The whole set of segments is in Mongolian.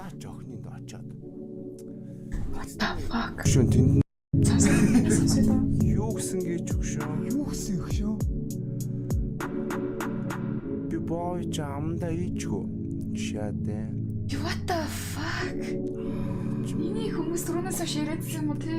Зураач охинд очоод. What the fuck? Хөшөө тэнд Сонсоо. юу гэсэн гэж хөшөө. Юу гэсэн хөшөө? Би боо чи амдаа ийчгөө. Шаадэ. What the fuck? Энийг хүмүүс түрүүнээс хойш яриадсан юм уу те?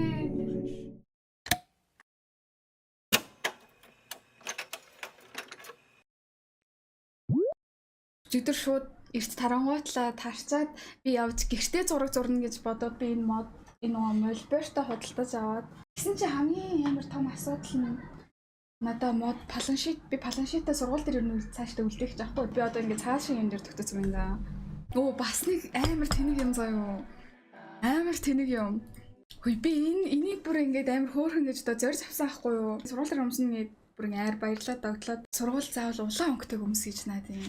Өчигдөр шууд эрт тарангуутлаа тарчаад би явж гэртээ зураг зурна гэж бодоод би энэ мод энэ нөгөө мольберто худалдаж аваад тэгсэн чинь хамгийн амар том асуудал нь надаа мод паланшит би паланшитаа сургууль дээр ер нь цаашдаа үлдээх гэж аахгүй би одоо ингээд цаашаа юм дээр тогтсон юм да. Өө бас нэг амар тэнэг юм заяо. Амар тэнэг юм. Хөөе би энэ энийг бүр ингээд амар хөөрхөн гэж одоо зорж авсан ахгүй юу? Сургууль дээр өмсөн ингээд бүр ингээд айр баярлаад догтлоод сургууль заавал улаан өнгөтэй өмс гэж наад юм.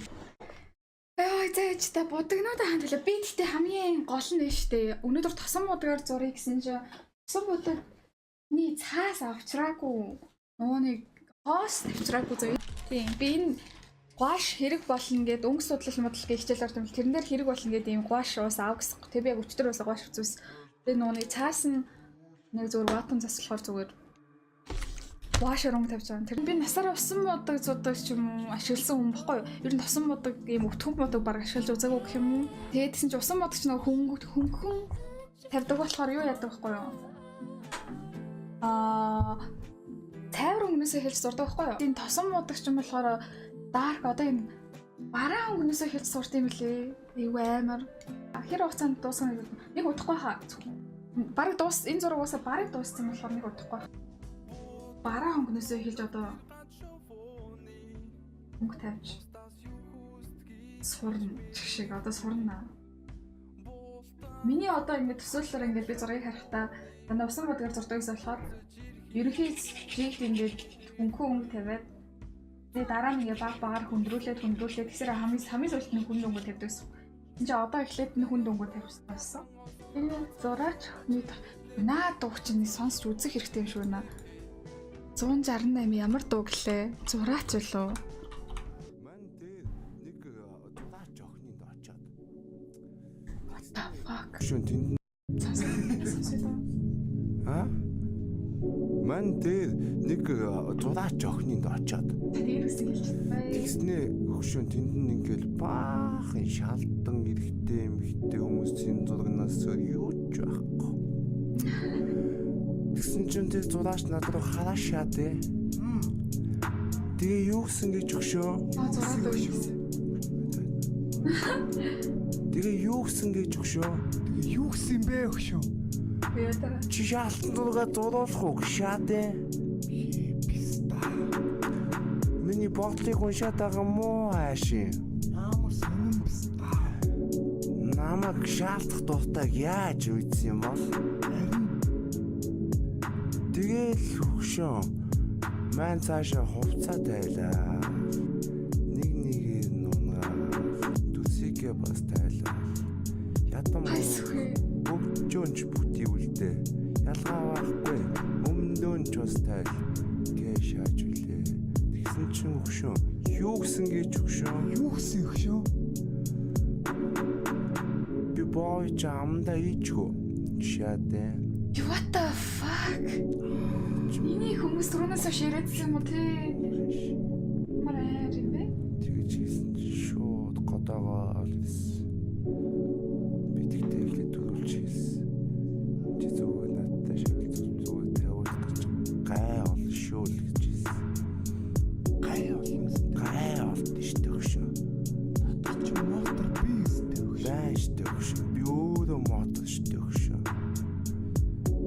Яа зээж та будагнуудаа хандгалаа. Би тэгтээ хамгийн гол нь нь штэ. Өнөөдөр тосон будгаар зуръя гэсэн чинь тосон будагны цаас авчраагүй. Нөгөө нэг хоос авчраагүй заяа. Тийм би энэ гуаш хэрэг болно гэд өнгө судлал модлал гэх хичээл орсон. Тэрэн дээр хэрэг болно гэд ийм гуаш уус ав гэсэн. Тэг би яг өчтөр уусаа гуаш үзүүлсэн. Тэгээ нөгөө нэг цаас нь нэг зүгээр ватан цас болохоор зүгээр гуашаар өнгө тавьж байгаа. Тэр би насаараа усан мудаг зудаг ч юм уу ашигласан хүн бохгүй юу? Ер нь тосон мудаг ийм өтгөн мудаг баг ашиглаж үзээгүй гэх юм уу? Тэгээд тэгсэн чинь усан мудаг ч нөгөө хөнгө хөнгөн тавьдаг болохоор юу яадаг бохгүй юу? Аа цайвар өнгөнөөсөө хэлж зурдаг байхгүй юу? Тийм тосон мудаг ч юм болохоор dark одоо энэ бараан өнгөнөөсөө хэлж сурт юм лээ. Эйгүү амар. Хэр хугацаанд дуусах нь нэг удахгүй хаа. Бараг дуус энэ зураг уусаа бараг дууссан болохоор нэг удахгүй. Бараан өнгөнөөсөө хэлж одоо өнгө тавьж сурна гэх шиг одоо сурна. Миний одоо ингэ төсөөллөөр ингэ би зургийг харахтаа дандаа усан бодгаар зурдаг гэсэн болохоор ерөнхий жигд ингээд хөнгөн өнгө тавиад тэгээ дараа нь ингээ баг багаар хөндрүүлээд хөндрүүлээд тэгсээр хамгийн хамгийн сүүлд нь хүнд өнгө тавьдаг гэсэн. Энд чи одоо эхлээд нь хүнд өнгө тавьсан болсон. Энэ зураач охины наа дууг чинь сонсч үзэх хэрэгтэй юм шиг байна. 168 ямар дуу гэлээ? Зураач болов. Ман дээр нэг зураач охинд очоод. What the fuck? Хөшөө тэнд Сонсоо. Сонсоо. аа Ман дээр нэг зураач охинд очоод. Тэрээс хэлж байна. Тэгснээ хөшөө тэнд нь ингээл баахан шалдан эрэгтэй эмэгтэй хүмүүсийн зурагнаас өөр юу ч байхгүй. Тэгсэн чинь тэр зураач над руу хараашаа дээ. Тэгээ юу гэсэн гэж өгшөө? Аа зураа дуу гэсэн. Тэгээ юу гэсэн гэж өгшөө? Тэгээ юу гэсэн юм бэ хөшөө? Яа та. Чи шалтан зургаа зуруулах уу гшаа дээ. Писта. Миний бодлыг уншаад байгаа мó ааши. Ямар сонин писта. Намайг шаалтах дуртайг яаж үйдсэн юм бол? Харин Тэгээл хөшөө. Маань цаашаа хувцаа тайлаа. Нэг нэгээр нунгаа. Төсийгээ бас тайлаа. Ятан Хайсгүй. бүгжөөнч бүтий үлдээ. Ялгаа байхгүй. Өмнөөнч бас тайл гээ шааж үлээ. Тэгсэн чинь хөшөө. Юу гэсэн гэж хөшөө? юу гэсэн хөшөө? Би боо чи амдаа ийчгөө. Шаадэ. What the fuck? Энийг хүмүүс түрүүнээс хойш яриадсан юм уу те? Ямар аяар юм бэ? Тэгэж хийсэн чинь шууд годоогоо ол ирсэн. Би тэгтээ эхлээд төрүүлж хийсэн. Чи зүгээр надтай шавилцсан зүгээр тавиулах гэж гай ол шүү л гэж хэлсэн. Гай олон өстэй. Гай олд штэ хөшөө. Надад чи мотор би өстэй хөшөө. Бай штэ хөшөө. Би өөрөө мотор штэ хөшөө.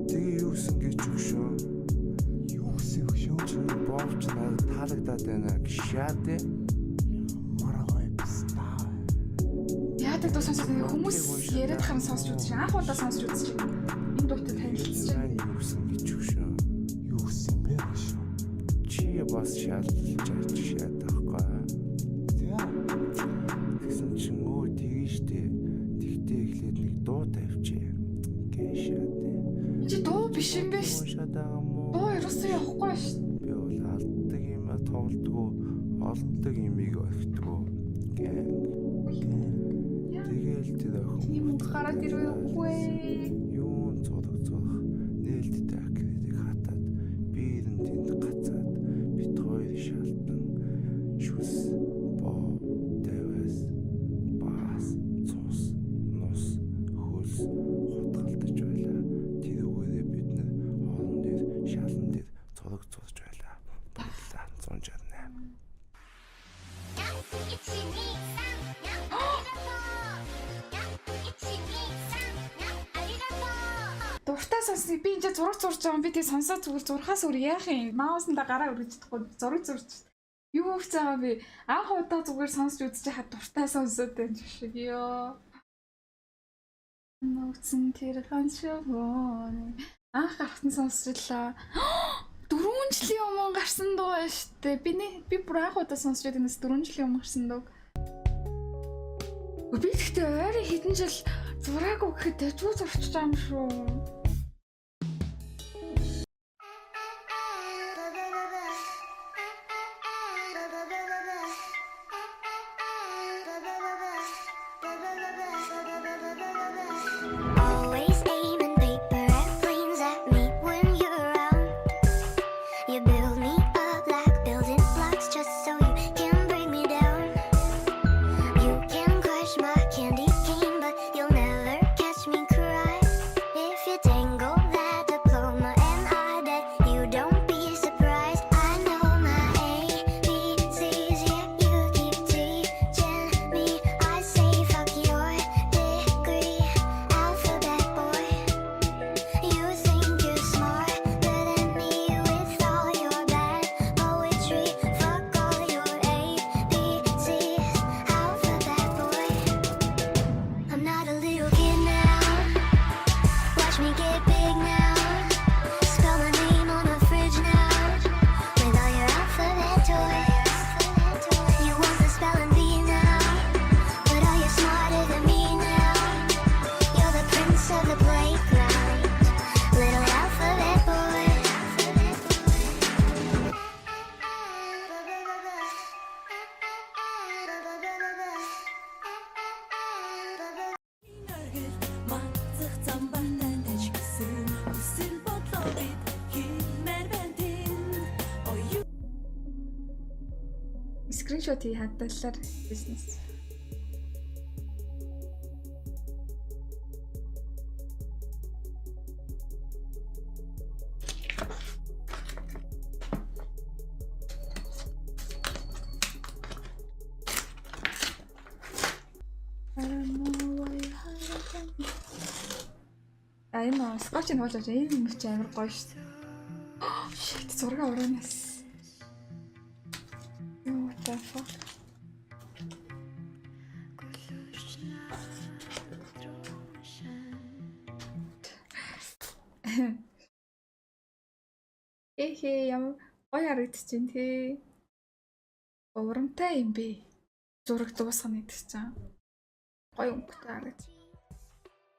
Тэгээ юу гэсэн гэж хөшөө. Юу гэсэн хөшөө? Чиний боовч надад таалагдаад байна гшаадэ. Ямар гоё писта. Яадаг дуу сонсоод нэг хүмүүс яриад харан сонсч үзэж анх удаа сонсч үзэж энэ дуутай танилцж байна. Маань юу гэсэн гэж хөшөө. Юу гэсэн юм бэ хөшөө? Чи бас шаалж шаад байхгүй. За. Тэгсэн чинь өө тэгэн штэ. Тэгтээ эхлээд нэг дуу тавьчээ. Гээшээ. Чи дуу биш юм бэ ш. Уншаад байгаа юм уу? Дуу ерөөсөө явахгүй ш. Би бол алддаг юм а тоглодгоо, олддог юмыг орхидгоо. Гэнг. Тэгээл тэр охин Чиний мөнгө Гараад ирвэ үгүй. Юун зураг зурах нээлттэй акрилик хатаад биерэн тэнд гацаад бит хоёр шалтан шүс боо тавиас баас цус нус хөлс хутгалтаж байлаа. Тэрүүгээрээ бид нар орон дээр шалан дээр зураг зурж байлаа. Баярлалаа. 168. Дуртай сонсны би энэ зураг зурж байгаа юм. Би тэг сонсоод зүгээр зурхаас өөр яах юм? Маусандаа гараа өргөж чадахгүй зураг зурж. Юу гэж байгаа би анх удаа зүгээр сонсч үзэж хахад дуртай сонсоод байх юм шиг ёо. Нууцэн тэр ганц шувуу. Анх гарахт нь сонсчлаа. 4 жилийн өмнө гарсан дуу байна шүү дээ. Би нэ би бүр анх удаа сонсч байдаг нэс 4 жилийн өмнө гарсан дуу. Би тэгтээ ойрын хэдэн жил зураагүй гэхэд дажгүй зурчиж байгаа юм шүү. Always aiming paper airplanes at me when you're around. You build me up like building blocks just so you can bring me down. You can crush my candy cane, but you'll never catch me cry. If you dangle that diploma and I bet you don't be surprised. I know my A B C's, yeah, you keep teaching me. I say fuck your degree, alphabet boy. You think you're smarter than me with all your bad poetry. Fuck all your A B C's, alphabet boy. I'm not a little kid now. Watch me get big now. Spell my name on the fridge now. With all your alphabet toys. You want the spelling bee now. But are you smarter than me now? You're the prince of the playground. Little alphabet boy. Оргил мацах замбартай таж гисэн хүсэл бодлоо бид хиймээр байна тэн оюу. Screenshot хий хадгалаар бизнес. А энэ скотч нь хуулж энэ юм чи амар гоё шүү дээ. Shit, зураг ураанаас. What the fuck? Эхэ ямар гоё харагдчихээн тий. Урамтай юм бэ. Зураг дуусгана гэдэг чинь. Гоё өнгөтэй харагд.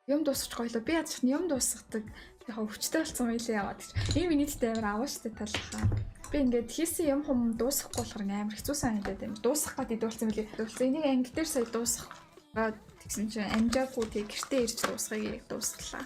Юм дуусгах гоёлоо. Би ядчих нь юм дуусгадаг. Яг өвчтэй болсон байлээ яваад гэж. Ийм нийтдээ амар аваа штэ талхаа. Би ингээд хийсэн юм хум дуусгахгүй болохоор амар хэцүү санагдаад байна. Дуусгах гээд идүүлсэн мөлий. Дууссан. Энийг анги дээр сая дуусгах гээд тэгсэн чинь амжаагүй тэг гэртээ ирж дуусгахыг яг дуусгалаа.